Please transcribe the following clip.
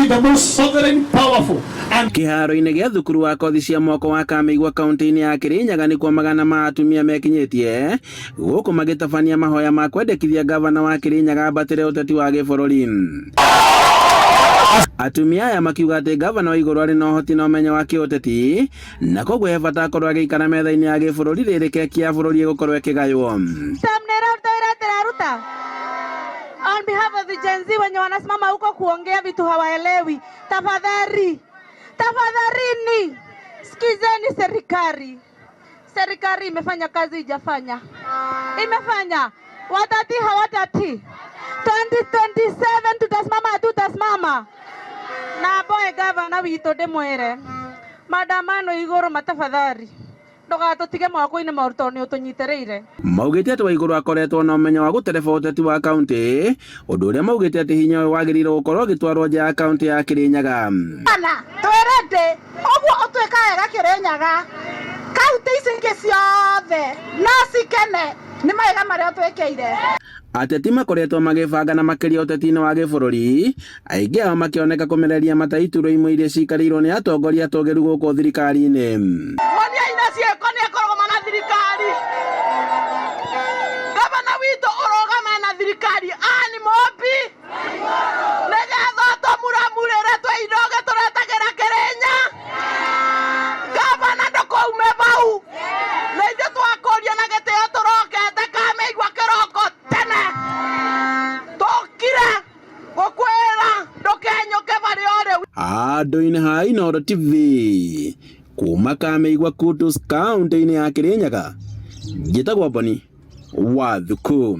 be the most sovereign, powerful and Kĩharo-inĩ gĩa thukuru wa kothi cia moko wa Kamĩigua kaunti-inĩ ya Kĩrĩnyaga nĩkuo magana ma atumia mekinyĩtie gũkũ magĩtabania mahoya ma kwendekithia ngavana wa Kĩrĩnyaga ambatĩre ũteti wa gĩbũrũri. Atumia aya makiuga atĩ ngavana wa igũrũ arĩ na ũhoti na ũmenyo wa kĩũteti na koguo he bata akorwo agĩikara metha-inĩ ya gĩbũrũri rĩrĩ keki ya bũrũri ĩgũkorwo ĩkĩgaywo. Mneraruta on behalf of the Gen Z wenye wanasimama huko kuongea vitu hawaelewi, tafadhali tafadhalini, sikizeni serikali. Serikali imefanya kazi, ijafanya imefanya, watati hawatati. 2027 tutasimama, hatutasimama na boe gavana witũ ndĩmwĩre maandamano igũrũ matafadhali ndũgatũtige moko-inĩ moru tondũ nĩ ũtũnyitĩrĩire. Maugĩte atĩ Waigũrũ akoretwo na ũmenyo wa gũtereba ũteti wa kaunti, ũndũ ũrĩa maugĩte atĩ hinya ũyũ wagĩrĩirwo gũkorwo ũgĩtwarwo nja ya kaunti ya Kĩrĩnyaga. Ana twĩrende ũguo ũtwĩka wega Kĩrĩnyaga, kaunti ici ingĩ ciothe no cikene nĩ mawega marĩa ũtwĩkĩire. Ateti makoretwo magĩbanga na makĩria ũteti-inĩ wa gĩbũrũri, aingĩ ao makĩoneka kũmereria mata iturwa imwe iria cikarĩirwo nĩ atongoria atũgĩru gũkũ thirikari-inĩ. Moniai na ciĩko nĩ ekũrũgama na thirikari. Gavana witũ ũrũgame na thirikari ani mopi nĩgetha tũmuramurĩre twĩ indoge tũretagĩra Kĩrĩnya. Gavana ndũkaume bau, nĩ ithuĩ twakũria na gĩtĩo tũrokete Kamĩigua kĩroko tene tũkire gũkwĩra ndũkenyũke barĩa ũrĩ. Handũ-inĩ ha Inooro TV kuma Kamĩigua Kutus kaunti-inĩ ya Kĩrĩnyaga, njĩtagwo Boni wa Thuku.